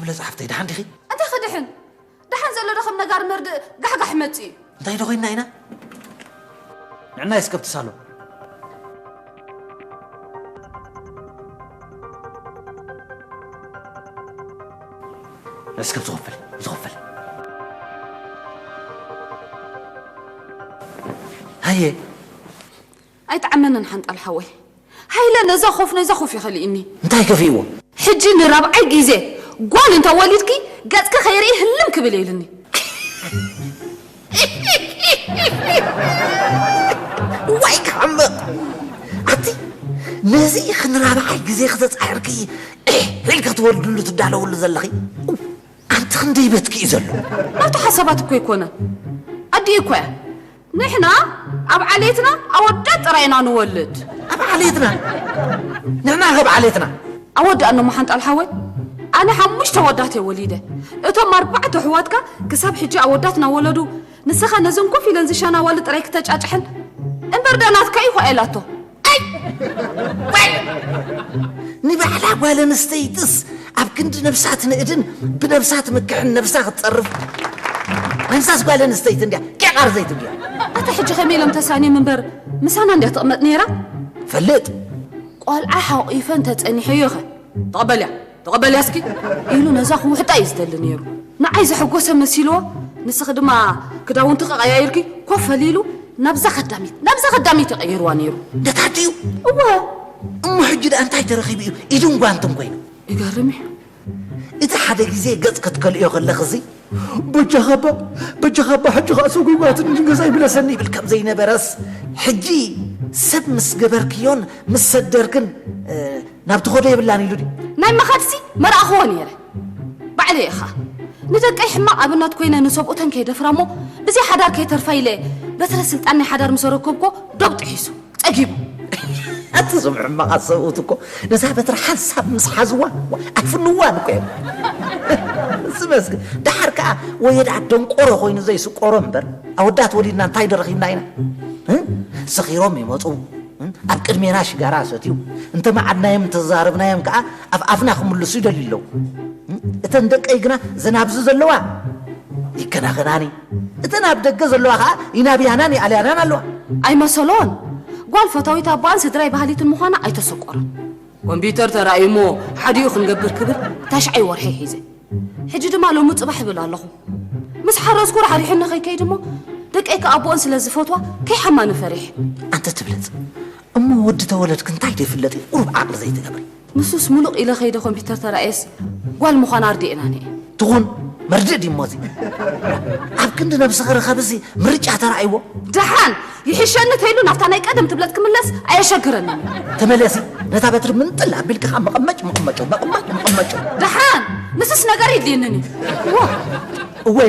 ብለ ጸሓፍተይ፣ ደሓን ዲኺ? እንታይ ክድሕን? ደሓን ዘሎ ዶ ከም ነጋሪ መርድእ ጋሕጋሕ ይመጽእ እዩ? እንታይ ዶ ኮይንና ኢና? ንዕና እስከ ኣብቲ ሳሎን። እስከ ብዝኸፈል፣ ብዝኸፈል። ሃየ። ኣይጠዓመንን ሓንጣል ሓወይ። ሃይለ ነዛ ኮፍ ነዛ ኮፍ ይኸልእኒ። እንታይ ከፊእዎ? ሕጂ ንራብዓይ ግዜ ጓል እንተ ወሊድኪ ገጽኪ ከይርኢ ህልም ክብል የብልኒ። ዋይ ክሓምቕ! ኣቲ ነዚ ኢኺ ንራብዓይ ግዜ ክተጻዒርኪ ኢሕ ኢልኪ ክትወልድሉ ትዳለውሉ ዘለኺ? ኣንቲ ክንደይ በትኪ እዩ ዘሎ? ናቱ ሓሳባት እኮ ኣይኮነን። ኣዲኡ እኮ እያ። ንሕና ኣብ ዓሌትና ኣወዳት ጥራይ ኢና ንወልድ። ኣብ ዓሌትና? ንሕና ከ ኣብ ዓሌትና? ኣወዳእ እኖ መሓንጣል ሓወይ። ኣነ ሓሙሽተ ኣወዳት እየ ወሊደ። እቶም ኣርባዕተ ኣሕዋትካ ክሳብ ሕጂ ኣወዳት እናወለዱ፣ ንስኻ ነዘን ኮፍ ኢለን ዝሸና ኣዋልድ ጥራይ ክተጫጭሐን። እምበር ዳ ናትካ እዩ ኳ ኢላቶ። ኣይ! ዋይ! ንባዕላ ጓል ኣንስተይትስ ኣብ ክንዲ ነብሳ ትንእድን ብነብሳ ትምክሕን ነብሳ ክትጸርፍ። ነብሳስ ጓል ኣንስተይቲ እንድያ ቄቓር ዘይትብልያ። ኣታ ሕጂ ከመይ ኢሎም ተሳንዮም እምበር ምሳና እንድያ ትቕመጥ ነይራ? ፈልጥ። ቆልዓ ሓቑፈ እንተጸኒሐዮ ኸ? ተቐበልያ፣ ተቐበልያ እስኪ። ኢሉ ነዛ ክውሕጣ እዩ ዝደሊ ነይሩ። ንዓይ ዘሐጎሰ መሲልዎ፣ ንስኺ ድማ ክዳውንቲ ቀያይርኪ ኮፍ ኣሊሉ ናብዛ ከዳሚት፣ ናብዛ ከዳሚት ይቐይርዋ ነይሩ። ነታ ድዩ? እወ። እሞ ሕጂ ደኣ እንታይ ተረኺቡ እዩ ኢድን ጓንትን ኮይኑ? ይገርም እዩ። እቲ ሓደ ግዜ ገጽ ክትከልእዮ ከለኺ እዚ፣ በጃኻ እባ፣ በጃኻ እባ፣ ሕጂ ኸኣ ሰጒጓትኒ ገዛ ይምለሰኒ ይብል ከም ዘይነበረስ፣ ሕጂ ሰብ ምስ ገበርክዮን ምስ ሰደርክን፣ እ፣ ናብ ትኸዶ የብላን ኢሉ ድዩ? ናይ ምኻድሲ መርኣኽዎ ነይረ። ባዕለይ ኢኻ። ንደቀይ ሕማቕ ኣብነት ኮይነ ንሰብኡተን ከይደፍራ እሞ ብዘይ ሓዳር ከይተርፋ ኢለ በትረ ስልጣን ናይ ሓዳር ምስ ኣረከብኮ ዶብ ጥሒሱ፣ ጸጊቡ። ኣቲ እዞም ሕማቓት ሰብኡት እኮ ነዛ በትሪ ሓንሳብ ምስ ሓዝዋ፣ ዋ፣ ኣይፍንዋን እኮ እዮም። ዝመስል። ደሓር ከኣ ወየ ደኣ ደንቆሮ ኮይኑ ዘይስቆሮ እምበር፣ ኣወዳት ወሊድና እንታይ ዶ ረኺብና ኢና? እ? ሰኺሮም ይመጹ። እ? ኣብ ቅድሜና ሽጋራ ሰትዩ። እንተ መዓድናዮም እንተዛረብናዮም ከኣ ኣብ ኣፍና ክምልሱ ይደልዩ ኣለዉ። እ? እተን ደቀይ ግና እዘን ኣብዚ ዘለዋ ይከናኸናኒ። እተን ኣብ ደገ ዘለዋ ከኣ ይናብያናን ይኣልያናን ኣለዋ። ኣይመሰሎን። ጓል ፈታዊት ኣቦኣን ስድራይ በሃሊትን ምዃና ኣይተሰቆረን። ኮምፒውተር ተራእዩ እሞ ሓዲኡ ክንገብር ክብል ታሽዓይ ወርሒ ሒዘ። ሕጂ ድማ ሎሚ ጽባሕ እብል ኣለኹ። ምስ ሓረስኩ ራሕሪሑኒ ከይከይድ እሞ ደቀይ ከኣ ኣቦኦን ስለ ዝፈትዋ ከይሓማኒ ፈሪሐ። ኣንተ ትብለጽ እሞ ወዲ ተወለድክ እንታይ ዶ ይፍለጥ እዩ? ቁሩብ ዓቕሊ ዘይትገብሪ። ንሱስ ምሉቕ ኢለ ከይደ ኮምፒውተር ተራእየስ ጓል ምዃና ኣርዲእናኒ እየ። ትኹን መርድእ ድዩ እሞ እዚ? ኣብ ክንዲ ነብስኺ ርኸብሲ ምርጫ ተራእይዎ። ደሓን ይሕሸኒ ተይሉ ናብታ ናይ ቀደም ትብለጽ ክምለስ ኣየሸግረንን። ተመለሲ፣ ነታ በትሪ ምንጥል ኣቢልኪ ኸዓ መቐመጭ፣ መቐመጭ፣ መቐመጭ፣ መቐመጭ። ደሓን ንስስ ነገር የድልየንን እዩ። እወ፣ እወ፣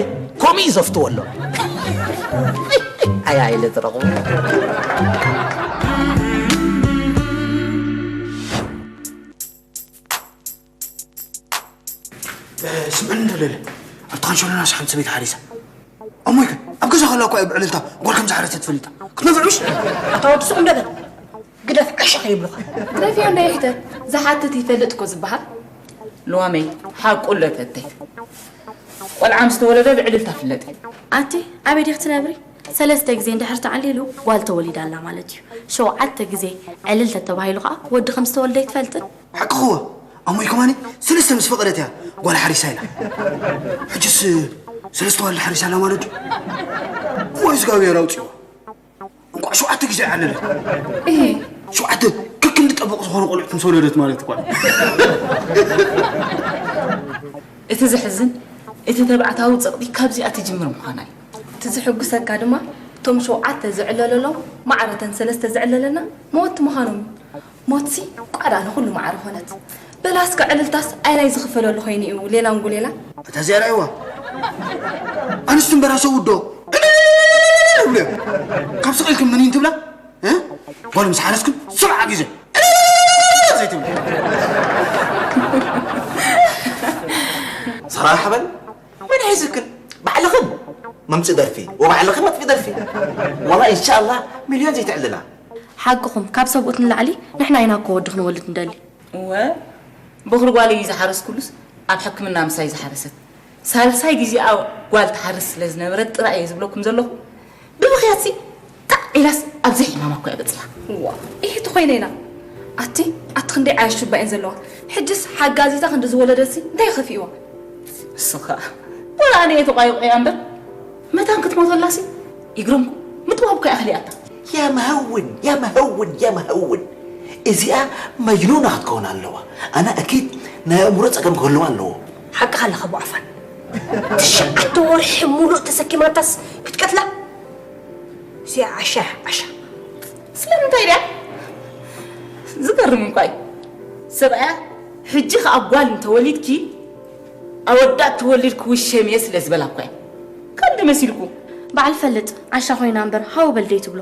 ከምኡ እዩ ዘፍትዎ ኣሎ። ኣያ ኢለ ዝረኽቦ። ስምዕኒ እንዶ ለለ፣ ኣብቲ ካንሸሎናስ ሓንቲ ሰበይቲ ሓሪሳ። እሞይ ከ፣ ኣብ ገዛ ከላ እኳ እየ ብዕልልታ ጓል ከም ዝሓረሰት ፈሊጣ። ክትነፍዕ ምሽ? ኣታ ወዲ ሱቕ እንዶ በል። ግደፍ ዓሻ ከይብሉኻ። ግደፍዮ እንዶ ይሕተ፣ ዝሓትት ይፈልጥ እኮ ዝበሃል። ልዋመይ፣ ሓቁ ኣሎ ተተይ። ቆልዓ ምስ ተወለደ ብዕልልታ ፍለጥ እዩ። ኣቲ ኣበይ ዲኺ ትነብሪ? ሰለስተ ግዜ እንድሕር ተዓሊሉ ጓል ተወሊዳ ኣላ ማለት እዩ። ሸውዓተ ግዜ ዕልል ተተባሂሉ ኸዓ ወዲ ከም ዝተወልደ ኣይትፈልጥን? ሓቅኽዎ። ኣሞይ ከማኒ ሰለስተ ምስ ፈቐደት እያ ጓል ሓሪሳ ኢላ። ሕጅስ ሰለስተ ዋልድ ሓሪሳ ኣላ ማለት ድዩ? እዋይ እግዚኣብሔር ኣውፅእዋ። እንቋዕ ሸውዓተ ግዜ ኣይዓለለን። እህ። ሸውዓተ ከክንዲ ጠበቕ ዝኾኑ ቆልዑት ምስ ወለደት ማለት እኳ። እቲ ዘሕዝን፣ እቲ ተባዕታዊ ጸቕጢ ካብዚኣ ትጅምር ምዃና እዩ። እቲ ዝሕጉሰካ ድማ፣ እቶም ሸውዓተ ዝዕለለሎም ማዕረተን ሰለስተ ዝዕለለና መወቲ ምዃኖም እዩ። ሞትሲ ቋዳ ንኹሉ ማዕረ ኾነት። በላስከ ዕልልታስ ኣይላይ ዝኽፈለሉ ኾይኑ እዩ ሌላን ጉሌላን። እታ እዚኣ ርኣይዋ። ኣንስቲ እምበራ ሰብኡት ዶ? እብሉ እዮም። ካብ ስቕ ኢልክን ምኒን ትብላ? እ? ጓል ምስ ሓረስክን ሰብዓ ግዜ ዘይትብሉ። ሰራሕ በል። መን ሒዝክን? ባዕልኽን መምጽኢ ደርፊ ወባዕልኽን መጥፊ ደርፊ። ዋላ ኢንሻላህ ሚልዮን ዘይትዕልላ። ሓቅኹም፣ ካብ ሰብኡት ንላዕሊ ንሕና ኢና እኮ ወዲ ክንወልድ ንደሊ። እወ፣ በኹሪ ጓለይ እዩ ዝሓረስኩሉስ፣ ኣብ ሕክምና ምሳይ ዝሓረሰት ሳልሳይ ግዜኣ ጓል ትሓርስ ስለ ዝነበረት ጥራይ እየ ዝብለኩም ዘለኹ። ብምኽያትሲ ታዕ ኢላስ ኣብዚ ሕማማ እኮ እያ በጺሓ። እዋ፣ ይሕቲ ኮይነ ኢና። ኣቲ ኣቲ ክንደይ ዓያሽ ሹባ እየን ዘለዋ። ሕጅስ ሓጋዚታ ክንዲ ዝወለደሲ እንታይ ከፊእዋ? ንስኻ ወላ ኣነ እየ ተቋይቑ እያ እምበር፣ መታን ክትሞተላሲ ይግረምኩ። ምጥዋብ እኮ እያ ከሊኣታ። يا مهون، يا مهون، يا مهون. እዚኣ መጅኑና ክትከውን ኣለዋ። ኣነ ኣኪድ ናይ ኣእምሮ ጸገም ክህልዋ ኣለዎ። ሓቅኻ ኣለኻ ኣቦ ዓፋን። ትሽዓተ ወርሒ ሙሉእ ተሰኪማታስ ክትቀትላ? እዚኣ ዓሻ፣ ዓሻ። ስለምንታይ ድያ? ዝገርም እንኳ እዩ። ሰብኣያ ሕጂ ኸኣ ጓል እንተወሊድኪ ኣወዳት ትወልድ ክውሸም እየ ስለ ዝበላ እኳ እዩ። ከምዚ መሲልኩ። በዓል ፈልጥ፣ ዓሻ ኮይና እምበር ሃው በል ደይ ትብሎ።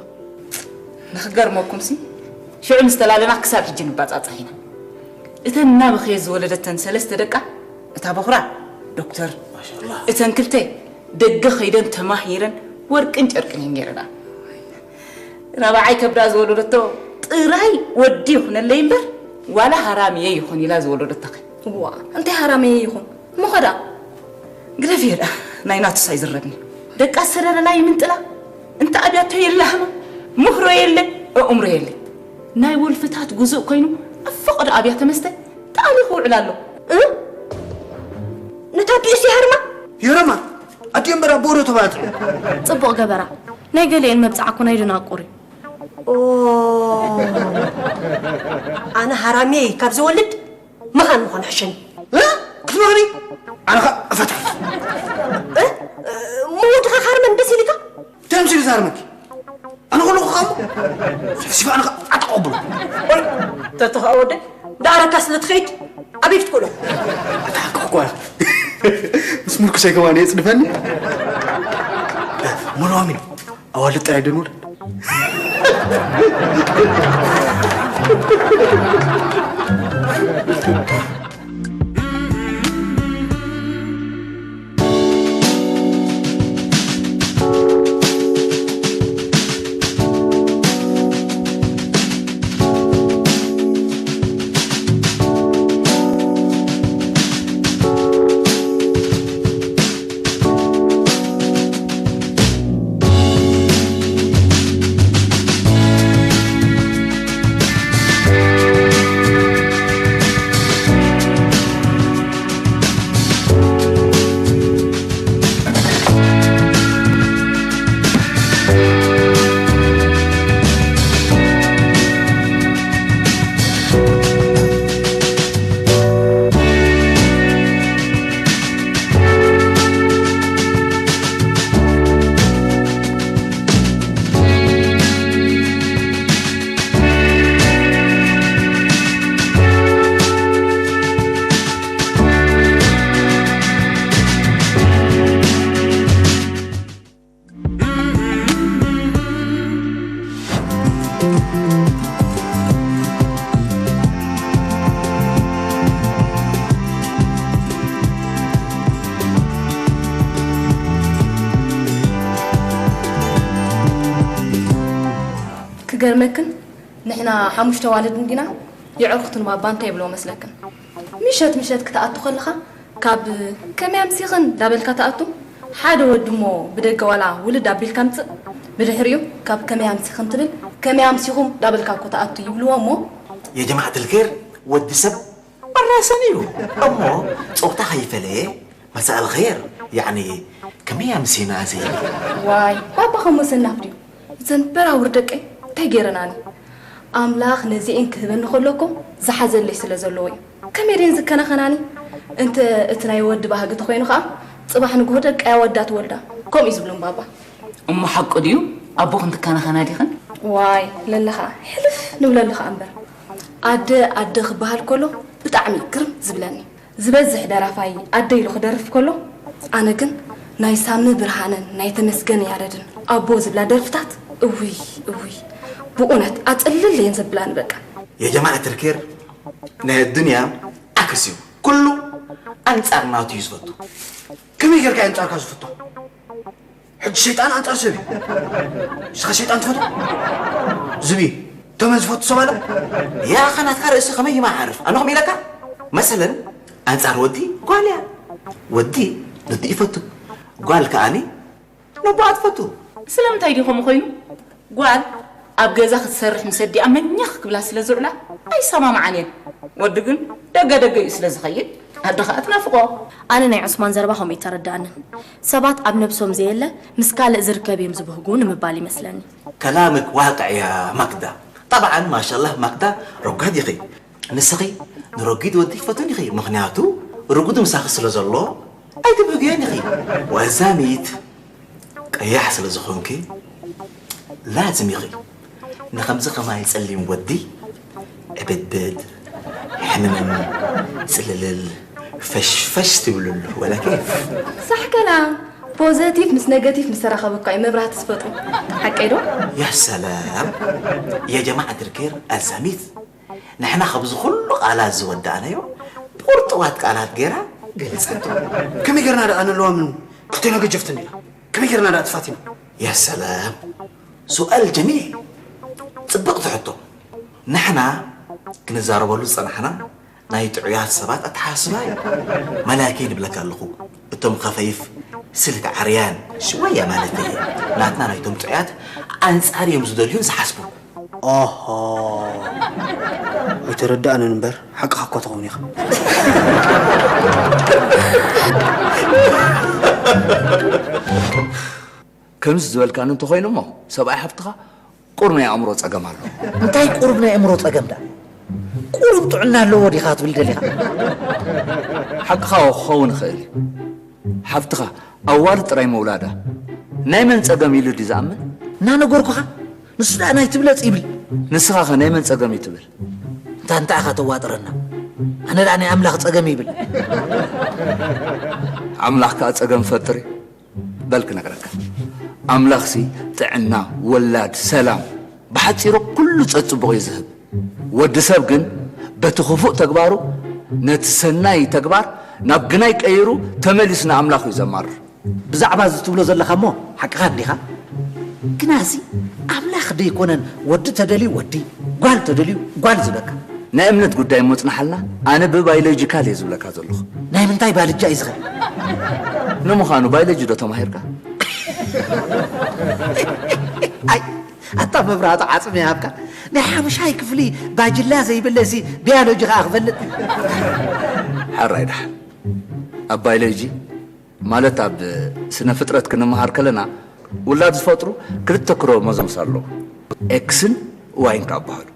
ንኽገርመኩምሲ፣ ሽዑ ምስ ተላለና ክሳብ ሕጂ ንባጻጻሕ ኢና። እተን እናበኸየ ዝወለደተን ሰለስተ ደቃ፣ እታ በኹራ ዶክተር፣ ማሻኣላህ። እተን ክልተ ደገ ኸይደን ተማሂረን ወርቅን ጨርቅን እየን ገይረንኣ። ራብዓይ ከብዳ ዝወለደቶ ጥራይ ወዲ ይኹነለይ እምበር፣ ዋላ ሃራምየ ይኹን ኢላ ዝወለደቶ ኸ? እዋ፣ እንታይ ሃራምየ ይኹን? እሞ ኸ ደኣ? ግደፍዮ ደኣ፣ ናይ ናቱስ ኣይዝረብን እዩ። ደቃ ሰረረላ ይምንጥላ፣ እንተ ኣብያቶ የላህማ፣ ምህሮ የለ፣ ኣእምሮ የለ። ናይ ወልፍታት ጉዙእ ኮይኑ፣ ኣብ ፈቐዶ ኣብያተ መስተ ተኣሊኹ ውዕል ኣሎ። እ? ነታ ኣዲኡስ ይሃርማ? ይሃርማ? ኣዲኡ እምበር ኣቦኡ ዶ ተባትዑ? ጽቡቕ ገበራ። ናይ ገሊኤን መብጽዓ እኮ ናይ ደናቁር እዩ። ኦ፣ ኣነ ሃራምየ ካብ ዝወልድ ምኻን ምኾነ ሕሸኒ። እ? ክትመኽኒ? ኣነ ኸ እፈትሕ። እ? እሞ ወድኻ ክሃርመኒ ደስ ኢልካ? ተምሲሉ ዝሃርመኪ? ኣነ ከለኹ ኸኣ እሞ? ሰብሲባ ኣነ ኸኣ ዓጠቕ ኣብሎ። ወይ፣ ተተኸኣ ወደይ፣ ደኣረካ ስለ ትኸይድ፣ ኣበይ ክትከሎ? ኣታ ሓቅኺ እኮ ኢኺ። ምስ ምርኩሰይ ከማን የጽድፈኒ። ሙሉ ኣሚን፣ ኣዋልድ ጥራይ ዶ ንውለድ? ክገርመክን፣ ንሕና ሓሙሽተ ኣዋልድ እንዲና፣ የዕሩኽትን ባባ እንታይ ይብልዎ መስለክን? ምሸት ምሸት ክትኣቱ ከለኻ፣ ካብ ከመይ ኣምሲኽን ዳበልካ ትኣቱ፣ ሓደ ወዲ እሞ ብደገ ዋላ ውልድ ኣቢልካ ምጽእ፣ ብድሕሪኡ ካብ ከመይ ኣምሲኽን ትብል፣ ከመይ ኣምሲኹም ዳበልካ እኮ ትኣቱ ይብልዎ እሞ። የጀማዓት ልከይር፣ ወዲ ሰብ ወራሰን እዩ እሞ፣ ጾታ ኸይፈለየ፣ መሳእ ልኸይር፣ ያዕኒ፣ ከመይ ኣምሲና ዘይብል። ዋይ፣ ባባ ኸሞ ሰናፍ ድዩ? ዘንበራውር ደቀይ እንታይ ገይረናኒ? ኣምላኽ ነዚኤን ክህበኒ ከሎ እኮ ዝሓዘለይ ስለ ዘለዎ እዩ። ከመይ ድየን ዝከናኸናኒ? እንተ እቲ ናይ ወዲ ባህጊ ተኾይኑ ኸኣ፣ ጽባሕ ንግሆ ደቀይ ኣወዳት ወልዳ። ከምኡ እዩ ዝብሎም ባባ። እሞ ሓቁ ድዩ? ኣቦኽን ትከናኸና ዲኽን? ዋይ፣ ለለኻ፣ ሕልፍ ንብለሉ ኸኣ እምበር። ኣደ፣ ኣደ ክበሃል ከሎ ብጣዕሚ እዩ ግርም ዝብለኒ። ዝበዝሕ ደራፋይ ኣደ ኢሉ ክደርፍ ከሎ፣ ኣነ ግን ናይ ሳሚ ብርሃነን ናይ ተመስገን ያረድን ኣቦ ዝብላ ደርፍታት፣ እውይ፣ እውይ፣ ብእውነት ኣጽልል እየን ዘብላኒ በቃ። የጀማዓት ልከይር፣ ናይ ኣዱንያ ዓክስ እዩ። ኩሉ ኣንጻር ናቱ እዩ ዝፈቱ። ከመይ ጌርካ እዩ ኣንጻርካ ዝፍቶ? ሕጂ ሸይጣን ኣንጻር ሰብ እዩ። ንስኻ ሸይጣን ትፈቱ? ዝብኢ፣ ተመን ዝፈቱ ሰብ ኣለ? ያኸ ናትካ ርእሲ ከመይ ይመዓርፍ? ኣነ ከምኡ ኢለካ? መሰለን፣ ኣንጻር ወዲ ጓል እያ። ወዲ ነዲ ይፈቱ፣ ጓል ከኣኒ ነቦኣ ትፈቱ። ስለምንታይ ድዩ ከምኡ ኮይኑ? ጓል ኣብ ገዛ ክትሰርሕ ምስ ኣዲኣ መኛኽ ክብላ ስለ ዝውዕላ ኣይሰማምዓን እየን። ወዲ ግን ደገ ደገ እዩ ስለ ዝኸይድ ኣደ ኸኣ ትናፍቖ። ኣነ ናይ ዑስማን ዘረባ ከምኡ ኣይተረድኣንን። ሰባት ኣብ ነብሶም ዘየለ ምስ ካልእ ዝርከብ እዮም ዝብህጉ ንምባል ይመስለኒ። كلامك واقع يا ماكدا. طبعا ما شاء الله ماكدا رقاد يخي. ንስኺ ንረጒድ ወዲ ይፈትን ኢኺ፣ ምኽንያቱ ርጉድ ምሳኺ ስለ ዘሎ ኣይትብህግዮን ኢኺ። ወዛሚት ቀያሕ ስለ ዝኾንኪ ላዝም ኢኺ ንኸምዚ ከማይ ጸሊም ወዲ ዕብድብድ፣ ሕምምም፣ ጽልልል፣ ፈሽፈሽ ትብልሉ ወላ ኬፍ። ሳሕ ከላም ፖዘቲቭ ምስ ነገቲቭ ምስ ተራኸበ እኳ እዩ መብራህቲ ዝፈጥሩ። ሓቀይ ዶ? يا سلام يا جماعة الخير الزميت. ንሕና ካብዚ ኩሉ ቃላት ዝወዳእናዮ ብቁርጥዋት ቃላት ገይራ ገልጸቶ። ከመይ ጌርና ደኣ ንለዋምኑ? ክልቴና ገጀፍትን ኢና። ከመይ ጌርና ደኣ ተፋቲና? يا سلام سؤال جميل ጽብቕቲ ሕቶ። ንሕና ክንዛረበሉ ዝጸናሕና ናይ ጥዑያት ሰባት ኣተሓሳስባ እዩ። መላኪ ንብለካ ኣለኹ። እቶም ከፈይፍ ስልት ዓርያን ሽወያ ማለት እየ ናትና ናይቶም ጥዑያት ኣንጻር እዮም ዝደልዩን ዝሓስቡ። ኦሆ ኣይተረዳእንን እምበር ሓቅኻ እኳ ትኸውን ኢኻ። ከምዚ ዝበልካኒ እንተኾይኑ እሞ ሰብኣይ ሓፍትኻ ቁሩብ ናይ ኣእምሮ ጸገም ኣለዎ። እንታይ ቁሩብ ናይ ኣእምሮ ጸገም ደኣ? ቁሩብ ጥዕና ኣለዎ ዲኻ ትብል ደሊኻ? ሓቅኻ ክኸውን ይኽእል እዩ። ሓፍትኻ ኣዋልድ ጥራይ ምውላዳ ናይ መን ጸገም ኢሉ ድዩ ዝኣምን? እናነገርኩኻ ንሱ ደኣ ናይ ትብለጽ ይብል። ንስኻኸ ናይ መን ጸገም እዩ ትብል? እንታ እንታይ ኢኻ ተዋጥረና? ኣነ ደኣ ናይ ኣምላኽ ጸገም ይብል። ኣምላኽ ከኣ ጸገም ፈጥር እዩ። በል ክነግረካ። ኣምላኽሲ ጥዕና፣ ወላድ፣ ሰላም፣ ብሓጺሩ ኩሉ ጸጽቡቕ እዩ ዝህብ። ወዲ ሰብ ግን በቲ ክፉእ ተግባሩ ነቲ ሰናይ ተግባር ናብ ግናይ ቀይሩ ተመሊሱ ንኣምላኽ እዩ ዘማርር። ብዛዕባ እዚ ትብሎ ዘለኻ እሞ ሓቅኻ እንዲኻ። ግና እዚ ኣምላኽ ደይኮነን ወዲ ተደልዩ ወዲ፣ ጓል ተደልዩ ጓል ዝበካ። ናይ እምነት ጉዳይ እሞ ጽናሓልና፣ ኣነ ብባዮሎጂካል እየ ዝብለካ ዘለኹ። ናይ ምንታይ ባልጃ እዩ ዝኸ? ንምዃኑ ባዮሎጂ ዶ ተማሂርካ? ኣይ ኣታ መብራህቱ ዓጽሚ ይሃብካ ናይ ሓሙሻይ ክፍሊ ባጅላ ዘይብለሲ ቢያሎጂ ኸዓ ክፈልጥ ሓራይ ደሓን ኣብ ባዮሎጂ ማለት ኣብ ስነ ፍጥረት ክንመሃር ከለና ውላድ ዝፈጥሩ ክልተ ክሮሞዞምስ ኣለዉ ኤክስን ዋይን ካብ በሃሉ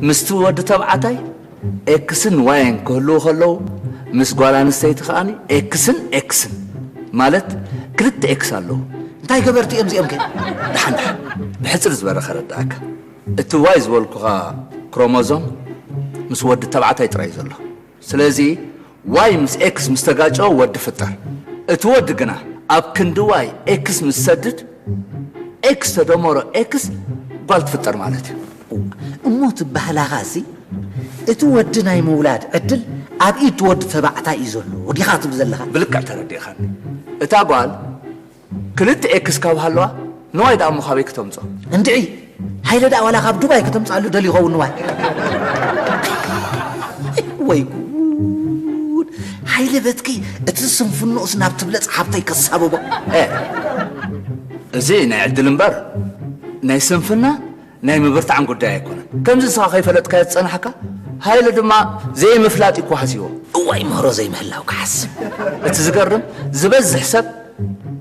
ምስቲ ወዲ ተብዓታይ ኤክስን ዋይን ክህልዉ ከለዉ ምስ ጓል ኣንስተይቲ ከኣ ኤክስን ኤክስን ማለት ክልተ ኤክስ ኣለዉ እንታይ ገበርቲ እዮም እዚኦም ከ ደሓን ደሓን ብሕፅር ዝበረ ከረድኣካ እቲ ዋይ ዝበልኩኻ ክሮሞዞም ምስ ወዲ ተብዓታይ ጥራይ እዩ ዘሎ ስለዚ ዋይ ምስ ኤክስ ምስ ተጋጨወ ወዲ ፍጠር። እቲ ወዲ ግና ኣብ ክንዲ ዋይ ኤክስ ምስ ሰድድ ኤክስ ተደመሮ ኤክስ ጓል ትፍጠር ማለት እዩ። እሞ እቲ ባህላኻሲ እቲ ወዲ ናይ ምውላድ ዕድል ኣብ ኢድ እቲ ወዲ ተባዕታይ እዩ ዘሎ ዲኻ ትብል ዘለኻ? ብልክዕ ተረዲእኻኒ። እታ ጓል ክልተ ኤክስ ካብ ሃለዋ ንዋይ ደኣ እሞ ካበይ ክተምጾ? እንድዒ ሃይለ ደኣ ዋላ ካብ ዱባይ ክተምጽኣሉ ደልዩ ይኸውን ንዋይ። ወይ ጉድ! ሃይለ በትኪ እቲ ስንፍንኡስ ናብ ትብለጽ ሓብተይ ከሳብቦ። ኤ እዚ ናይ ዕድል እምበር ናይ ስንፍና ናይ ምብርታዕን ጉዳይ ኣይኮነን። ከምዚ ንስኻ ከይፈለጥካዮ ዝጸናሕካ፣ ሃይለ ድማ ዘይምፍላጥ እዩ እኮ ሓሲዎ። እዋይ ምህሮ ዘይምህላው ክሓስብ። እቲ ዝገርም ዝበዝሕ ሰብ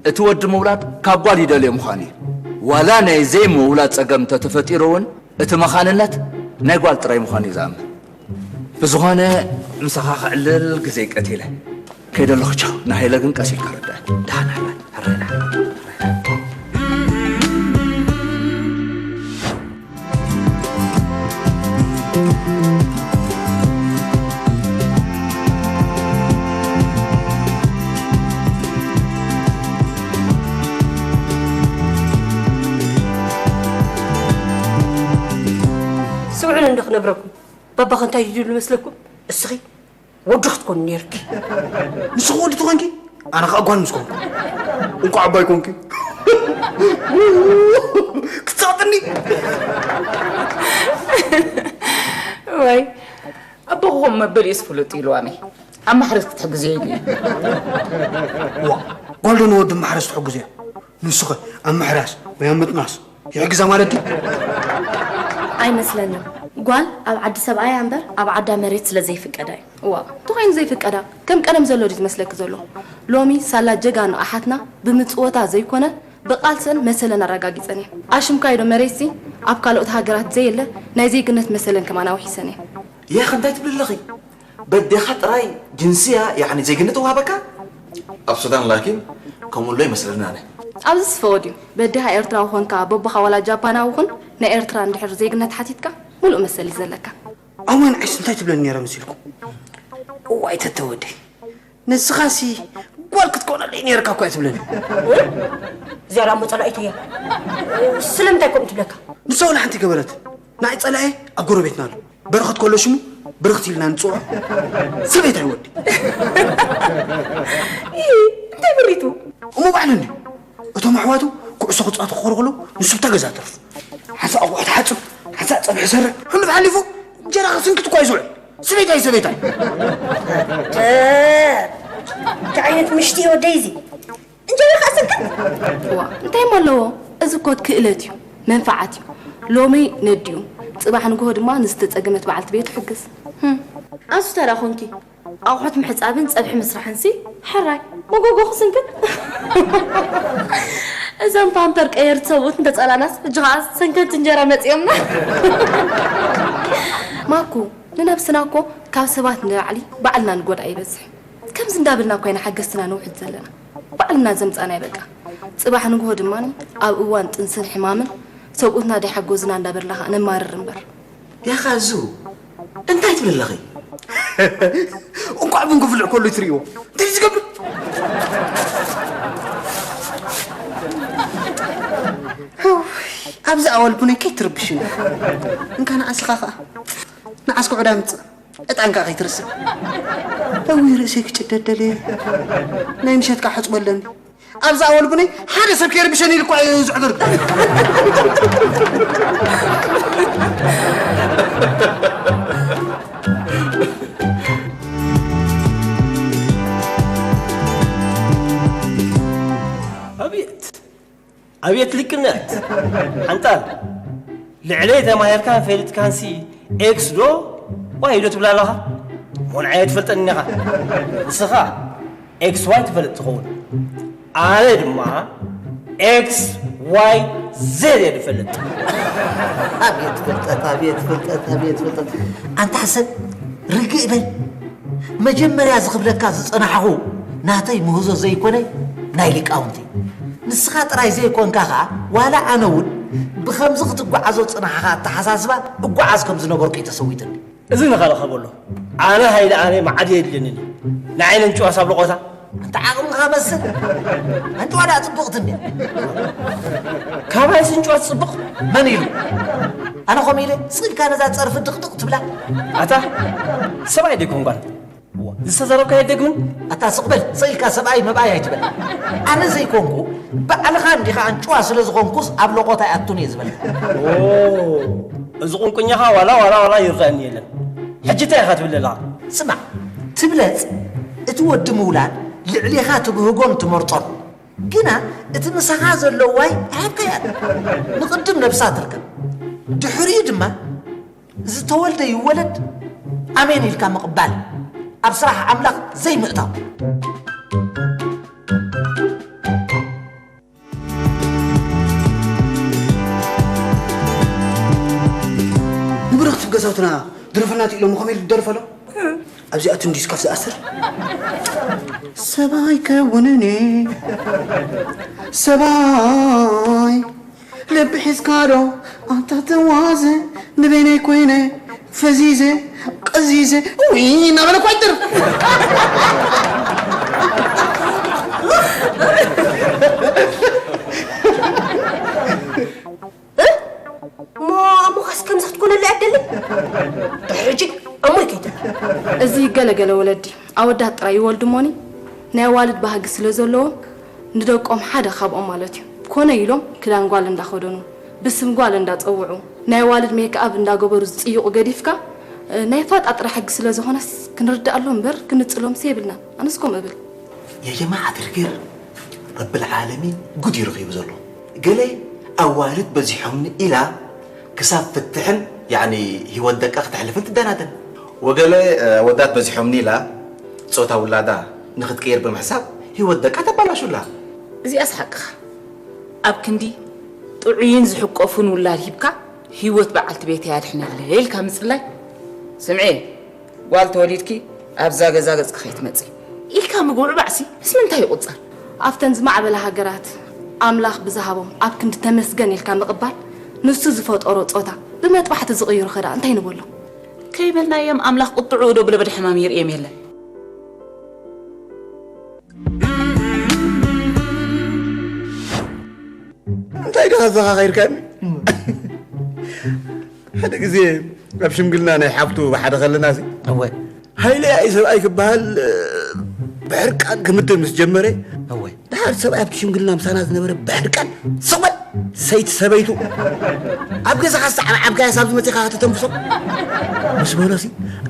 እቲ ወዲ ምውላድ ካብ ጓል ይደልዮ ምዃኑ እዩ። ዋላ ናይ ዘይምውላድ ጸገም እንተተፈጢሩ እውን እቲ መኻንነት ናይ ጓል ጥራይ ምዃኑ እዩ ዝኣምን። ብዝኾነ ምሳኻ ክዕልል ግዜ ቀቲለ። ከይደ ኣለኹ ቻው። ንሃይለ ግን ቀስ ኢልካ ረድእ። ደሓን ኣላ። ሕራይ ደሓን። ስምዑኒ እንዶ ክነግረኩም። ባባኸ እንታይ ድዩ ዝብል መስለኩም? እስኺ ወዲ ክትኮኒ ነይርኪ። ንስኺ ወዲ ትኾንኪ ኣነ ከዓ ጓል ምስ ኮንኩ። እንኳዕ ዓባይ ኮንኪ። ክትስቕጥኒ። ዋይ ኣቦኹም መበሊኡስ ፍሉጥ ኢልዋኒ። ኣብ ማሕረስ ክትሕግዝዮ ኢሉ እዩ። ዋ፣ ጓል ዶ ንወዲ ማሕረስ ትሕግዝዮ? ንስኸ ኣብ ምሕራስ ወይ ኣብ ምጥናስ ይሕግዛ ማለት ድዩ? ኣይመስለንን። ጓል ኣብ ዓዲ ሰብኣያ እምበር ኣብ ዓዳ መሬት ስለ ዘይፍቀዳ እዩ። እዋ፣ እንተኾይኑ ዘይፍቀዳ ከም ቀደም ዘሎ ድዩ ዝመስለኪ ዘሎ? ሎሚ ሳላ ጀጋኑ ኣሓትና ብምጽወታ ዘይኮነ ብቓልሰን መሰለን ኣረጋጊጸን እየን። ኣሽምካይ ዶ መሬትሲ ኣብ ካልኦት ሃገራት ዘየለ ናይ ዜግነት መሰለን ከማን ኣውሒሰን እየን። ያኽ እንታይ ትብሊ ኣለኺ? በዴኻ ጥራይ ጅንስያ ያዕኒ ዜግነት እወሃበካ? ኣብ ሱዳን ላኪን ከምኡ ኣሎ ይመስለኒ ኣነ። ኣብዚስ ፈቐድ እዩ። በዴኻ ኤርትራዊ ኾንካ በቦኻ ዋላ ጃፓናዊ ኹን ናይ ኤርትራ እንድሕር ዜግነት ሓቲትካ ሙሉእ መሰል እዩ ዘለካ። ኣዋን ዓይስ እንታይ ትብለኒ ነይራ መሲልኩም? እዋይ ተተወደይ ንስኻሲ ጓል ክትኮነለይ ነይርካ እኮ እያ ትብለኒ። እዚኣ ደኣ እሞ ጸላኢተይ እያ። ስለምንታይ ከምኡ ትብለካ? ንሳ ወላ ሓንቲ ገበረት ናይ ጸላኤ ኣብ ጎረቤትና ኣሎ። በረኸት ከሎ ሽሙ ብርኽቲ ኢልና ንጽውዖ ሰበይታይ ወዲ። እንታይ ብሪቱ? እሞ ባዕሉ እንድዩ እቶም ኣሕዋቱ ኩዕሶ ክጻወቱ ክኾሩ ከለዉ ንሱ ብታ ገዛ ተርፉ። ሓንሳእ ኣቑሑ ትሓጽብ፣ ሓንሳእ ጸብሒ ይሰርሕ፣ ሕሉፍ ሓሊፉ እንጀራ ክስንክት እኳ እዩ ዝውዕል። ሰበይታይ ሰበይታይ። እንታይ ዓይነት ምሽቲ እዩ ወደይ እዚ? እንጀራ ከኣ ስንክት? እዋ እንታይ እሞ ኣለዎ? እዚ እኮ ክእለት እዩ፣ መንፍዓት እዩ። ሎሚ ነዲኡ፣ ጽባሕ ንግሆ ድማ ንዝተጸገመት በዓልቲ ቤቱ ይሕግዝ። ህም። ኣንሱ ተራ ኾንኪ ኣቑሑት ምሕጻብን ጸብሒ ምስራሕንሲ ሕራይ መጎጎ ክስንክት። እዞም ፓምፐር ቀየርቲ ሰብኡት እንተጸላናስ ሕጂ ኸኣ ሰንከቲ እንጀራ መጺኦምና። ማኩ ንነብስና እኮ ካብ ሰባት ንላዕሊ ባዕልና ንጎድኣ ይበዝሕ። ከምዚ እንዳበልና እኮ ኢና ሓገዝትና ነውሕድ ዘለና። ባዕልና ዘምጻእናዮ በቃ። ጽባሕ ንግሆ ድማ ኣብ እዋን ጥንስን ሕማምን ሰብኡትና ደይሓጎዙና እንዳበልና ኸኣ ነማርር እምበር። ያኻ እዙ እንታይ ትብል ኣለኺ? እንቋዕ ቡን ክፍልሕ ከሎ ትርእይዎ እንታይ ዝገብር? ኣብዚ ኣዋል ቡነይ ከይትርብሽኒ እንካ ንዓስኻ ኸዓ ንዓስኩ ዕዳ ምፅእ ዕጣንካ ከይትርስዕ። እውይ ርእሰይ ክጭደደለ ናይ ምሸት ከዓ ሕፅቦ ኣለኒ። ኣብዛ ኣወል ቡነይ ሓደ ሰብ ከይርብሸኒ ኢሉ እኳ እዩ ዝሕብር። ኣቤት ኣቤት ልቅነት ሓንጣል ልዕለይ ተማሂርካን ፈሊጥካንሲ ኤክስ ዶ ዋይ ዶ ትብል ኣለኻ? ሞንዓየ ትፈልጠኒ ኢኻ ንስኻ ኤክስ ዋይ ትፈልጥ ትኸውን ኣነ ድማ ኤክስ ዋይ ዜድ እየ ዝፈልጥ። ኣቤት ፍልጠት ኣቤት ፍልጠት ኣቤት ፍልጠት ኣንታ ሰብ ርግእ በል መጀመርያ ዝኽብለካ ዝጸናሕኹ ናተይ ምህዞ ዘይኮነ ናይ ሊቃውንቲ ንስኻ ጥራይ ዘይኮንካ ኸኣ ዋላ ኣነ እውን ብኸምዚ ክትጓዓዞ ዝጸናሕኻ ኣተሓሳስባ እጓዓዝ ከም ዝነበርኩ እዩ ተሰዊትኒ። እዚ ንኻልኻ በሎ ኣነ ሃይለ ኣነ መዓድ የድልየንን እዩ ንዓይ ነንጭዋስ ኣብ ለቖታ ኣንታ ዓቕምኻ መስል ኣንጭዋ ደኣ ጽቡቕቲ እንድያ ካባይ ስንጭዋ ትጽብቕ መን ኢሉ ኣነ ኸም ኢለ ስቕ ኢልካ ነዛ ጸርፊ ድቕድቕ ትብላ ኣታ ሰብኣይ ደይኮን ጓል ዝተዛረብካዮ ኣይትደግምን ኣታ ስቕ በል ስቕ ኢልካ ሰብኣይ መብኣይ ኣይትበል ኣነ ዘይኮንኩ ባዕልኻ እንዲኻ ኣንጭዋ ስለ ዝኾንኩስ ኣብ ለቖታ ኣይኣቱን እየ ዝበልካ እዚ ቁንቁኛኻ ዋላ ዋላ ዋላ ይርዳእኒ የለን ሕጂ እንታይ ኢኻ ትብል ዘለኻ ስማዕ ትብለጽ እቲ ወዲ ምውላድ ልዕሌኻ ትብህጎን ትመርጾን ግና እቲ ምሳኻ ዘሎ ዋይ ኣይሃብካያን ንቕድም ነብሳ ትርከብ ድሕሪኡ ድማ ዝተወልደ ይወለድ ኣሜን ኢልካ ምቕባል ኣብ ስራሕ ኣምላኽ ዘይምእታው ንብረኽቲ ገዛውትና ድረፈልና ኢሎሞ ከመይ ኢሉ ዝደርፈሎ ኣብዚኣ ትንዲስ ካብ ዝኣስር ሰብኣይ ከውንኒ ሰብኣይ ልቢ ሒዝካ ዶ ኣንታ ተዋዘ ንበይነይ ኮይነ ፈዚዘ ቀዚዘ ውይ እናበለ እኳ ይደርፍ እሞ ኣሞኻስ ከምዚ ክትኮነሉ እያ ትደሊ? ድሕሪ ሕጂ ኣሞይ ከይትብል። እዚ ገለገለ ወለዲ ኣወዳት ጥራይ ይወልዱ እሞኒ ናይ ኣዋልድ ባህጊ ስለ ዘለዎም ንደቆም ሓደ ካብኦም ማለት እዩ ኮነ ኢሎም ክዳን ጓል እንዳኸደኑ ብስም ጓል እንዳፀውዑ ናይ ኣዋልድ ሜክኣብ እንዳገበሩ ዝፅይቑ ገዲፍካ ናይ ፋጣ ጥራሕ ሕጊ ስለ ዝኾነስ ክንርድኣሎም እምበር ክንጽሎም የብልናን። ኣነስ ከምኡ እብል። يا جماعة الخير، رب العالمين ጉድ እዩ ረኺቡ ዘሎ። ገለ ኣዋልድ በዚሖምኒ ኢላ ክሳብ ፍትሕን ያኒ ህይወት ደቃ ክተሕልፍን ትደናደን። ወገለ ኣወዳት በዚሖምኒ ኢላ ጾታ ውላዳ ንኽትቅየር ብምሕሳብ ህይወት ደቃ ተባላሹላ። እዚኣስ ሓቅኻ። ኣብ ክንዲ ጥዑይን ዝሕቆፍን ውላድ ሂብካ ህይወት በዓልቲ ቤተይ ኣድሕነለይ ኢልካ ምጽላይ። ስምዒ፣ ጓል ተወሊድኪ ኣብዛ ገዛ ገጽኪ ከይትመጺ ኢልካ ምግውዕባዕሲ ምስ ምንታይ ይቑጸር? ኣብተን ዝማዕበላ ሃገራት ኣምላኽ ብዝሃቦም ኣብ ክንዲ ተመስገን ኢልካ ምቕባል፣ ንሱ ዝፈጠሮ ጾታ ብመጥባሕቲ ዝቕይሩ ኸ ደኣ እንታይ ንበሎ? ከይበልናዮም ኣምላኽ ቁጥዕኡ ዶ ብለበዳ ሕማም የርእዮም የለን? እንታይ ዶ ኣዘኻኺርካኒ? ሓደ ግዜ ኣብ ሽምግልና ናይ ሓፍቱ ብሓደ ከለና ሲ እወ ሃይለ ኣይ ሰብኣይ ክበሃል ብሕርቃን ክምድር ምስ ጀመረ እወ ደሓር ሰብኣይ ኣብቲ ሽምግልና ምሳና ዝነበረ ብሕርቃን ስቕ በል ሰይቲ ሰበይቱ ኣብ ገዛኻ ዝተዓብዓብካያስ ኣብዚ መፂኻ ከተተንፍሶ ምስ በሎሲ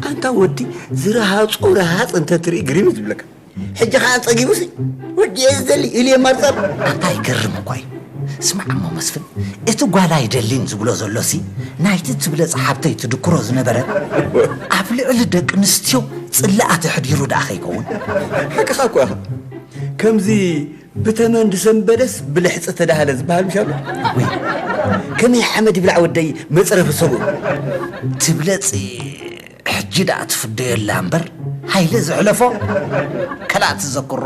ኣንታ ወዲ ዝረሃፆ ረሃፅ እንተትርኢ ግርም እዩ ዝብለካ ሕጂ ኸዓ ጸጊቡሲ ወዲ እየ ዝደሊ ኢሉ የማርጸሉ። ኣንታ ይገርም እኳ እዩ። ስማዕ እሞ መስፍን፣ እቲ ጓል ኣይደሊን ዝብሎ ዘሎሲ ናይቲ ትብለጽ ሓብተይ ትድክሮ ዝነበረት ኣብ ልዕሊ ደቂ ኣንስትዮ ጽላኣት ኣሕዲሩ ደኣ ከይከውን። ሓቅኻ እኮ ኢኻ። ከምዚ ብተመን ዝሰንበደስ ብልሕጺ ተዳህለ ዝበሃል ምሽ ኣሎ? ወይ ከመይ ሓመድ ይብላዕ ወደይ መጽረፊ ሰብኡ። ትብለጽ ሕጂ ደኣ ትፍደዮ ኣላ እምበር፣ ሃይለ ዘሕለፎ ከላእ ትዘክሮ።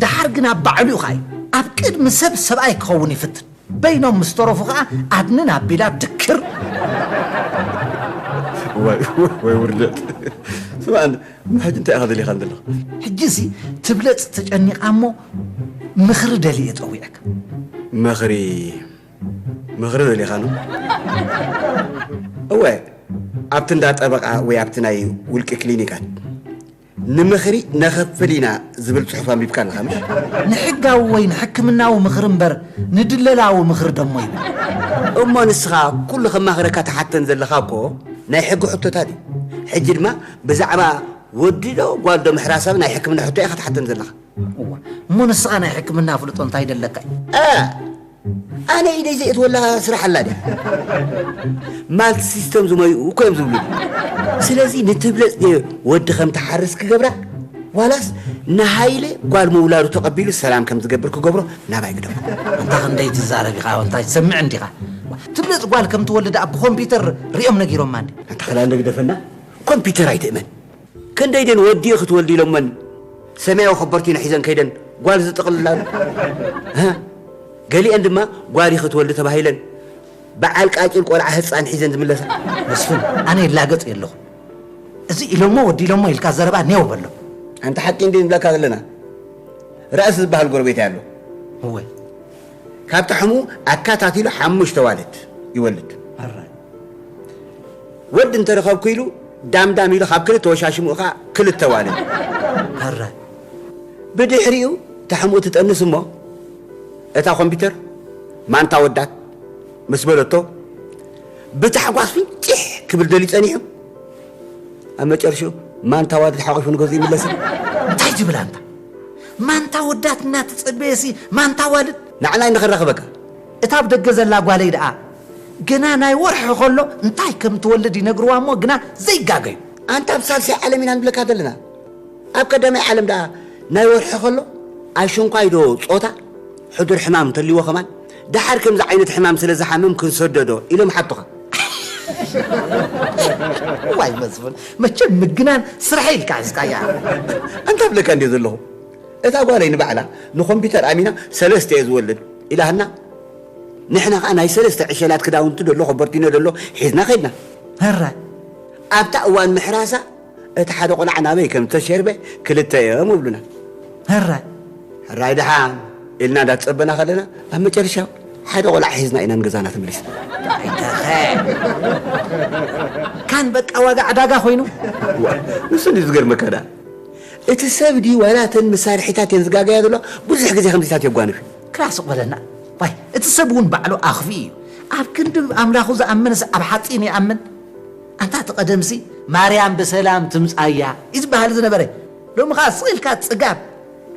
ደሓር ግን ኣብ ባዕሉ እዩ ኸኣ ኣብ ቅድሚ ሰብ ሰብኣይ ክኸውን ይፍትን። በይኖም ምስ ተረፉ ኸኣ ኣድንን ኣቢላ ድክር። ወይ ወይ ውርደት። ስማዕ፣ ሕጂ እንታይ ኢኻ ደሊኻን ዘለኻ? ሕጂሲ ትብለጽ ተጨኒቓ እሞ ምኽሪ ደልየ ጸዊዐካ። ምኽሪ ምኽሪ ደሊኻ ነው? እወ፣ ኣብቲ እንዳ ጠበቓ ወይ ኣብቲ ናይ ውልቂ ክሊኒካት ንምኽሪ ነኸፍል ኢና ዝብል ጽሑፍ ኣንቢብካ ኣለኻ ምሽ? ንሕጋዊ ወይ ንሕክምናዊ ምኽሪ እምበር ንድለላዊ ምኽሪ ደሞ ይብል። እሞ ንስኻ ኩሉ ከማኽረካ ትሓተን ዘለኻ እኮ ናይ ሕጊ ሕቶታት እዩ። ሕጂ ድማ ብዛዕባ ወዲ ዶ ጓል ዶ ምሕራሳብ ናይ ሕክምና ሕቶ ኢኻ ትሓተን ዘለኻ። እዋ እሞ ንስኻ ናይ ሕክምና ኣፍልጦ እንታይ ደለካ እዩ? እ! ኣነ ኢደይ ዘእትወላ ስራሕ ኣላ ድያ? ማልቲ ሲስተም ዝመይኡ እኮ እዮም ዝብሉ። ስለዚ ንትብለጽ ድየ ወዲ ከም ትሓርስ ክገብራ ዋላስ ንሃይለ ጓል ምውላዱ ተቐቢሉ ሰላም ከም ዝገብር ክገብሮ ናባይ ግደፎ። ኣንታ ክንደይ ትዛረብ ኢኻ እንታይ ትሰምዕ እንዲኻ? ትብለጽ ጓል ከም ትወልድ ኣብ ኮምፒውተር ሪኦም ነጊሮማ እንዲ። ኣንታ ክላ ንግደፈና ኮምፒውተር ኣይትእመን። ክንደይ ደን ወዲ ክትወልዲ ኢሎመን ሰማያዊ ከበርቲኖ ሒዘን ከይደን ጓል ዝጥቕልላሉ ገሊአን ድማ ጓል ክትወልዲ ተባሂለን በዓል ቃጭል ቆልዓ ህፃን ሒዘን ዝምለሳ መስፍን ኣነ ይላገፅ የለኹ እዚ ኢሎሞ ወዲ ኢሎሞ ኢልካ ዘረባ ኔው በሎ ኣንተ ሓቂ እንዲ ንብለካ ዘለና ራእሲ ዝበሃል ጎረቤት ኣሎ እወ ካብ ጥሕሙ ኣካታቲሉ ሓሙሽተ ዋልድ ይወልድ ወዲ እንተረኸብኩ ኢሉ ዳምዳም ኢሉ ካብ ክልተ ወሻሽምኡ ኸዓ ክልተ ዋልድ። ኣረ። ብድሕሪኡ ታሕምኡ ትጠንስ እሞ እታ ኮምፒተር ማንታ ወዳት ምስ በለቶ ብታሕጓስ ፍንጭሕ ክብል ደልዩ ጸኒሑ ኣብ መጨረሽኡ ማንታ ዋልድ ሓቒፉ ንገዝኡ ይምለስ። እንታይ ትብል ኣንታ? ማንታ ወዳት እናተጸበየሲ ማንታ ዋልድ? ንዓናይ ንኽረኽበካ። እታ ኣብ ደገ ዘላ ጓለይ ደኣ ገና ናይ ወርሒ ከሎ እንታይ ከም ትወልድ ይነግርዋ እሞ ግና ዘይጋገዩ። ኣንታ ኣብ ሳልሳይ ዓለም ኢና ንብለካ ዘለና። ኣብ ቀዳማይ ዓለም ደኣ ናይ ወርሒ ከሎ ኣሽንኳይ ዶ ጾታ ሕዱር ሕማም እንተልይዎ ከማን ደሓር ከምዚ ዓይነት ሕማም ስለ ዝሓምም ክንሰዶ ዶ ኢሎም ሓቱኻ። ዋይ መስፍን መቸም ምግናን ስርሐይ ኢልካ ሒዝካያ። ኣንታ ብለካ እንድየ ዘለኹ። እታ ጓለይ ንባዕላ ንኮምፒተር ኣሚና ሰለስተ እየ ዝወልድ ኢላትና ንሕና ከዓ ናይ ሰለስተ ዕሸላት ክዳውንቲ ደሎ ኮበርቲኖ ደሎ ሒዝና ከድና። ሕራይ ኣብታ እዋን ምሕራሳ እቲ ሓደ ቆልዓ ናበይ ከም ዝተሸርበ ክልተ እዮም ይብሉና። ሕራይ ሕራይ ድሓን ኢልና እንዳተፀበና ከለና ኣብ መጨረሻ ሓደ ቆልዓ ሒዝና ኢና ንገዛና ተመሊስና። ኣይተኸ ካን በቃ ዋጋ ዕዳጋ ኮይኑ ንሱ እንዲ ዝገርመካ ዳ እቲ ሰብ ድዩ ዋላ እተን መሳርሒታት እየን ዝጋገያ ዘለዋ? ብዙሕ ግዜ ከምዚታት የጓንፍ እዩ። ክላ ስቕ በለና። ዋይ፣ እቲ ሰብ እውን ባዕሉ ኣኽፊኡ እዩ። ኣብ ክንዲ ኣምላኹ ዝኣምንስ ኣብ ሓፂን ይኣምን። ኣንታ እቲ ቀደምሲ ማርያም ብሰላም ትምጻያ እዩ ዝበሃል ዝነበረ። ሎሚ ኸኣ ስቕ ኢልካ ጽጋብ።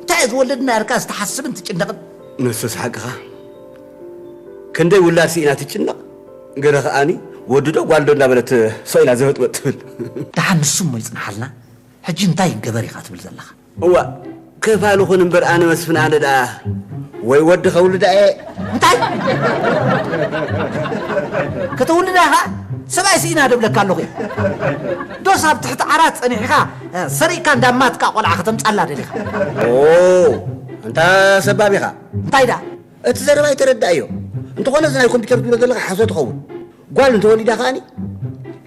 እንታይ እዩ ዝወለድና ኢልካ ዝተሓስብን ትጭነቕን? ንሱስ ሓቅኻ። ክንደይ ውላድ ስኢና ትጭነቕ። ገለ ኸኣኒ ወዲ ዶ ጓል ዶ እንዳበለት ስቕ ኢላ ዘበጥበጥ ትብል። ደሓን ንሱ እሞ ይጽንሓልና። ሕጂ እንታይ ይገበር ኢኻ ትብል ዘለኻ? እዋ፣ ከፋል ኹን እምበር ኣነ መስፍን ኣነ ደኣ ወይ ወዲ ከውልዳ እየ። እንታይ? ከተውልዳ ኢኻ? ሰብኣይ ስኢና ደብለካ ኣለኹ እየ። ዶስ ኣብ ትሕቲ ዓራት ጸኒሕኻ፣ እ፣ ሰሪቕካ እንዳማትካ ቆልዓ ከተምጻላ ደሊኻ? ኦ፣ ኣንታ ሰባብ ኢኻ። እንታይ ደኣ? እቲ ዘረባ ኣይተረዳእዮ። እንተኾነ እዚ ናይ ኮምፒውተር ትብሎ ዘለኻ ሓሶት ትኸውን። ጓል እንተወሊዳ ከኣኒ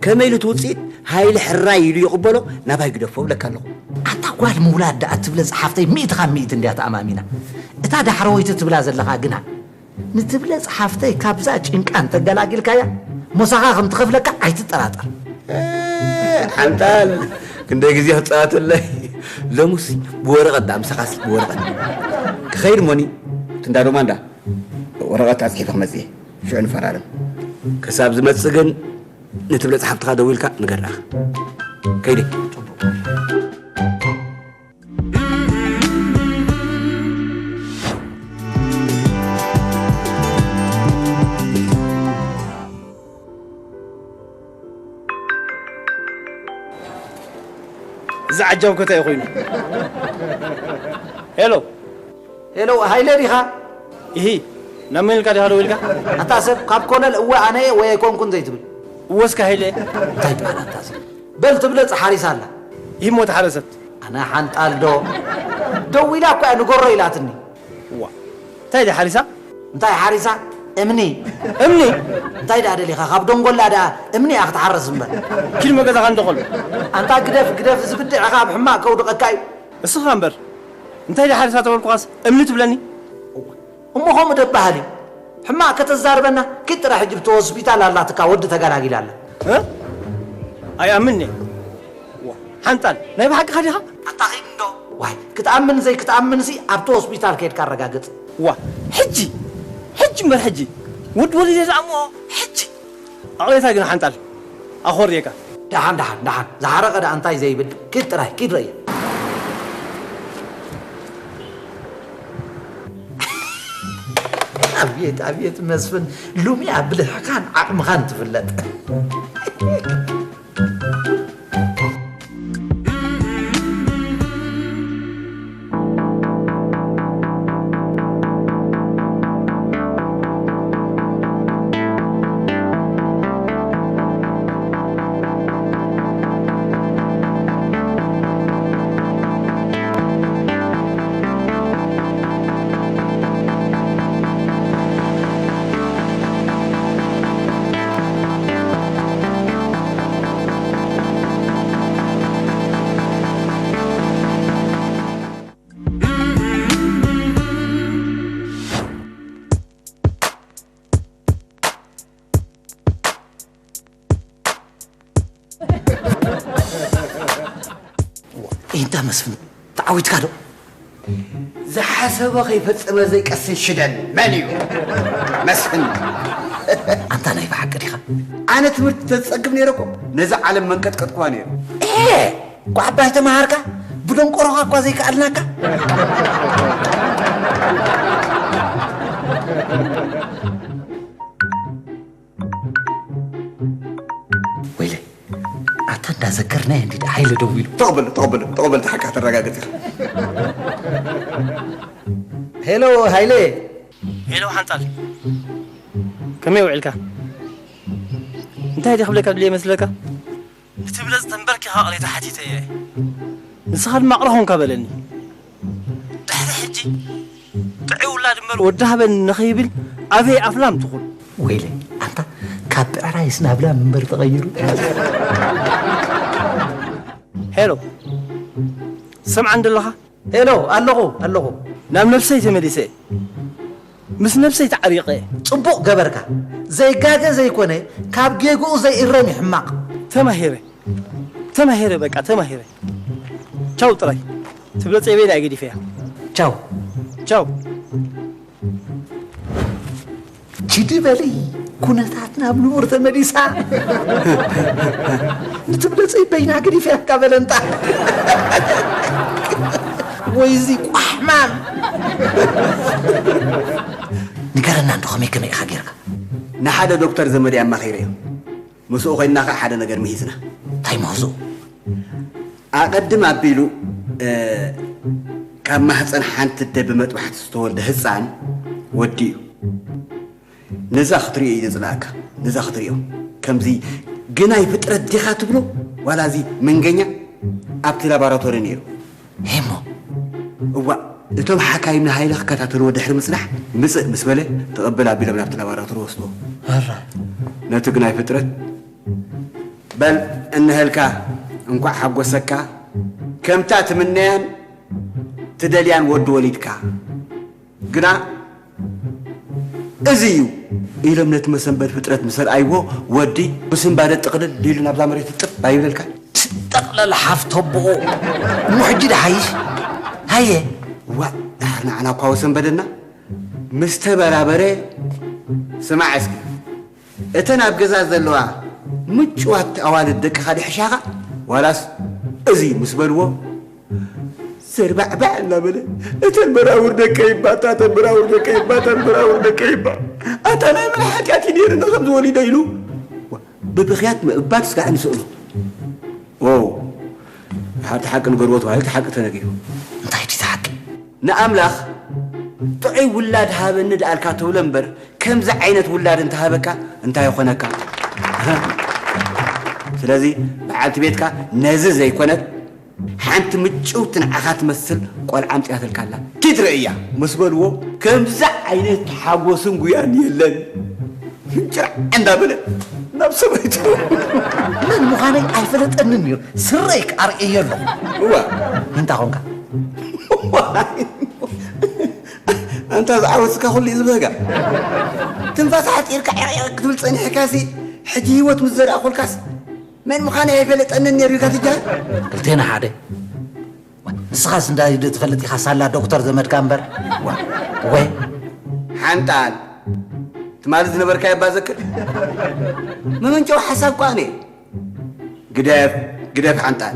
ከመይ ኢሉ እቲ ውፅኢት ሃይለ ሕራይ ኢሉ ይቕበሎ ናባይ ግደፎ እብለካ ኣለኹ። ኣታ ጓል ምውላድ ደኣ ትብለ ጸሓፍተይ ሚእቲ ካብ ሚእቲ እንድያ ተኣማሚና። እታ ዳሕረወይቲ ትብላ ዘለኻ ግና ንትብለ ጸሓፍተይ ካብዛ ጭንቃ እንተገላጊልካያ ሞሳኻ ከም ትኸፍለካ ኣይትጠራጠር። እ፣ ሓንጣል ክንደይ ግዜ ክጻወተለይ። ሎሙሲ ብወረቐት ደኣ ምሳኻሲ ብወረቐት። ክኸይድ እሞኒ እቲ እንዳ ዶማ እንዳ ወረቐት ኣጽሒፈ ክመጽእ እየ። ሽዑ ንፈራረም። ክሳብ ዝመጽእ ግን ንትብለ ጸሓፍትኻ ደዊልካ ንገር ደኣ። ከይደ። እዚ ዓጃው ከ እንታይ ኮይኑ? ሄሎ። ሄሎ፣ ሃይለ ዲኻ? ኢሂ፣ ናብ መን ኢልካ ዲኻ ደዊልካ? ኣታ ሰብ፣ ካብ ኮለል እወ ኣነ እየ ወይ ኣይኮንኩን ዘይትብል። እወ እስከ ሃይለ። እንታይ ይበሃል ኣታ ሰብ? በል ትብለጽ ሓሪሳ ኣላ። ኢሂ እሞ ተሓረሰት። ኣነ ሓንጣል ዶ? ደዊላ እኮ እያ ንጎሮ ኢላትኒ። ዋ፣ እንታይ ድያ ሓሪሳ? እንታይ ሓሪሳ? እምኒ። እምኒ? እንታይ ደኣ ደሊኻ? ካብ ደንጎላ ደኣ እምኒ እያ ክትሓርስ እምበር። ኪድ መገዛኻ እንተኾሉ። ኣንታ ግደፍ፣ ግደፍ፣ እዚ ብድዕኻ ኣብ ሕማቕ ከውድቐካ እዩ። እስኻ እምበር፣ እንታይ ድያ ሓሪሳ ተበልኩኻስ እምኒ ትብለኒ? እሞ ከምኡ ደበሃል እዩ። ሕማቕ ከተዛርበና፣ ኪድ ጥራይ ሕጂ ብቲ ሆስፒታል ኣላትካ ወዲ ተገላጊላ ኣላ። እ? ኣይኣምን'የ። ዋ፣ ሓንጣል፣ ናይ ብሓቅኻ ዲኻ? ኣታ ኺድ እንዶ። ዋይ፣ ክትኣምን ዘይክትኣምንሲ ኣብቲ ሆስፒታል ከይድካ ኣረጋግጽ። ዋ፣ ሕጂ፣ ሕጂ እምበር ሕጂ። ወዲ ወሊደ ደኣ እሞ ሕጂ። ኣቕሬታ ግን ሓንጣል፣ ኣኾርየካ። ደሓን፣ ደሓን፣ ደሓን። ዝሓረቐ ደኣ እንታይ ዘይብል? ኪድ ጥራይ፣ ኪድ ረእየ። ኣብየት፣ ኣብየት መስፍን፣ ሎሚ ኣብ ብልሕኻን ዓቕምኻን ትፍለጥ። ኢንታ መስፍን፣ ተዓዊትካ ዶ? ዝሓሰቦ ከይፈጸመ ዘይቀስን ሽደን መን እዩ? መስፍን። ኣንታ ናይ ብሓቂ ዲኻ? ኣነ ትምህርቲ ተዝጸግብ ነይረ እኮ ነዛ ዓለም መንቀጥቀጥኩዋ ነይሩ። ኤ! ጓዕባይ ተማሃርካ? ብደንቆሮኻ እኳ ዘይከኣልናካ? ወይለ፣ ኣታ እንዳዘከርናዮ እንዲ ደኣ ሃይለ ደዊሉ። ተቐበሎ፣ ተቐበሎ፣ ተቐበሎ፣ እቲ ሓቂ ከተረጋግጽ ኢኻ። ሄሎ፣ ሃይለ። ሄሎ፣ ሓንጣል። ከመይ ውዒልካ? እንታይ ድየ ክብለካ ድልየ መስለካ? ንትብለጽ ተንበርኪኻ ቅሬታ ሓቲተዮ እየ። ንስኻ ድማ ኣቕረ ኾንካ በለኒ። ድሕሪ ሕጂ ጥዑይ ውላድ እምበር ወዲ ሃበኒ ንኸይብል ኣበይ ኣፍላም ትኹን። ወይለ፣ ኣንታ ካብ ብዕራይስ ናብ ላም እምበር ተቐይሩ። ሄሎ፣ ትሰምዓኒ ደለኻ? ሄሎ፣ ኣለኹ፣ ኣለኹ። ናብ ነብሰይ ተመሊሰ እየ። ምስ ነብሰይ ተዓሪቐ እየ። ጽቡቕ ገበርካ። ዘይጋገ ዘይኮነ፣ ካብ ጌግኡ ዘይእረም እዩ ሕማቕ። ተማሂረ። ተማሂረ፣ በቃ ተማሂረ። ቻው ጥራይ። ትብለጸይ በይዳ እየ ገዲፈያ። ቻው። ቻው። ችዲ በሊ። ኩነታት ናብ ንቡር ተመሊሳ። ንትብለጸይ በይና ገዲፈ ያካ በለንጣ። ወይ እዚ ቋሕማም። ንገረና እንዶ ከመይ ከመይ ኢኻ ጌርካ? ንሓደ ዶክተር ዘመድ ኣማኺረዮ። ምስኡ ኮይንና ኸዓ ሓደ ነገር ምሂዝና። እንታይ ምህዞ? ኣቐድም ኣቢሉ፣ እ፣ ካብ ማህፀን ሓንቲ ኣደ ብመጥባሕቲ ዝተወልደ ህፃን ወዲ እዩ። ነዛ ክትሪኦ እዩ ዘፅላኣካ። ነዛ ክትሪኦ። ከምዚ ግናይ ፍጥረት ዲኻ ትብሎ? ዋላ እዚ መንገኛ ኣብቲ ላቦራቶሪ ነይሩ። ሄሞ። እዋ፣ እቶም ሓካይም ንሃይለ ክከታተልዎ ድሕሪ ምጽናሕ፣ ምጽእ ምስ በለ፣ ተቐበል ኣቢሎም ናብቲ ላቦራቶሪ ወስድዎ። ኣራ። ነቲ ግናይ ፍጥረት፣ በል፣ እነሀልካ፣ እንኳዕ ሓጎሰካ፣ ከምታ ትምነያን ትደልያን ወዲ ወሊድካ። ግና እዚ እዩ ኢሎም ነቲ መሰንበድ ፍጥረት ምስ ኣርኣይዎ፣ ወዲ ብስንባደ ጥቕልል ኢሉ ናብዛ መሬት እጥፍ ኣይብለልካ። ጠቕለል ሓፍቶ ኣቦኡ። እሞ ሕጂ ድሓይሽ? ሃየ። ዋእ፣ ድሓር ንዓና እኳ ወሰንበደና። ምስ ተበራበረ፣ ስማዕ እስኪ፣ እተን ኣብ ገዛ ዘለዋ ምጭዋት ኣዋልድ ደቅኻ ድሕሻኻ፣ ዋላስ እዚ ምስ በልዎ፣ ዘርባዕባዕ እናበለ፣ "እተን በራውር ደቀይ እባ፣ እታ እተን በራውር ደቀይ እባ፣ እተን በራውር ደቀይ እባ፣ ኣታ ናይ መን ሓጢኣት እዩ ነይርና ከምዚ ወሊደ?" ኢሉ፣ ዋ፣ ብብኽያት ምእባድ ስጋዕ ንስእኑ። ኦ፣ ድሓር እቲ ሓቂ ንገርዎ ተባሂሉ፣ እቲ ሓቂ ተነጊሩ። እንታይ እቲ ሓቂ? ንኣምላኽ ጥዑይ ውላድ ሃበኒ ደኣልካ ትብሎ እምበር፣ ከምዚ ዓይነት ውላድ እንተሃበካ እንታይ ይኾነካ? ስለዚ በዓልቲ ቤትካ ነዚ ዘይኮነት፣ ሓንቲ ምጭውቲ ንዓኻ ትመስል ቆልዓ ኣምጺኣትልካ ኣላ። ኪድ ርእያ። ምስ በልዎ፣ ከምዚ ዓይነት ሓጎስን ጉያን የለን። ምንጭራዕ እንዳበለ ናብ ሰበይቱ። መን ምዃነይ ኣይፈለጠንን እዩ። ስረይ ክኣርእየ ኣለኹ። እዋ። እንታይ ኾንካ? ኣንታ ዝዓወትካ ኩሉ እዩ ዝበጋ። ትንፋስ ሓጺርካ ዕቕዕቕ ክትብል ጸኒሕካሲ፣ ሕጂ ህይወት ምስ ዘርኣኹልካስ፣ መን ምዃነይ ኣይፈለጠንን ነይሩ ኢልካ ትጃ? ክልቴና ሓደ። ንስኻስ እንዳይ ዶ ትፈልጥ ኢኻ ሳላ ዶክተር ዘመድካ እምበር? ወይ። ሓንጣል። ትማሊ ዝነበርካዮ እባ ዘክር። መመንጨዊ ሓሳብ እኮ ኣነ። ግደፍ፣ ግደፍ ሓንጣል።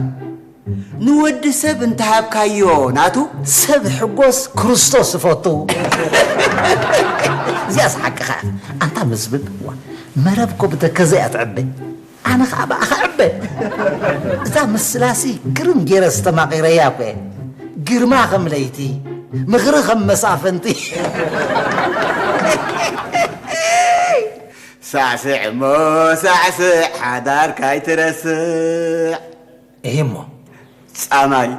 ንወዲ ሰብ እንተሃብካዮ ናቱ፣ ሰብ ሕጎስ ክርስቶስ ዝፈቱ። እዚኣስ ሓቅኻ ኢኻ። ኣንታ መስፍን፣ ዋ፣ መረብ እኮ ብተከዘ እያ ትዕበ። ኣነ ኸኣ ብኣኻ ዕበ። እዛ ምስላሲ ግርም ገይረ ዝተማቒረያ እኮ እየ። ግርማ ከም ለይቲ፣ ምኽሪ ከም መሳፍንቲ። ሳዕስዕ እሞ ሳዕስዕ፣ ሓዳርካ ኣይትረስዕ። እሂ እሞ። ጻማይ።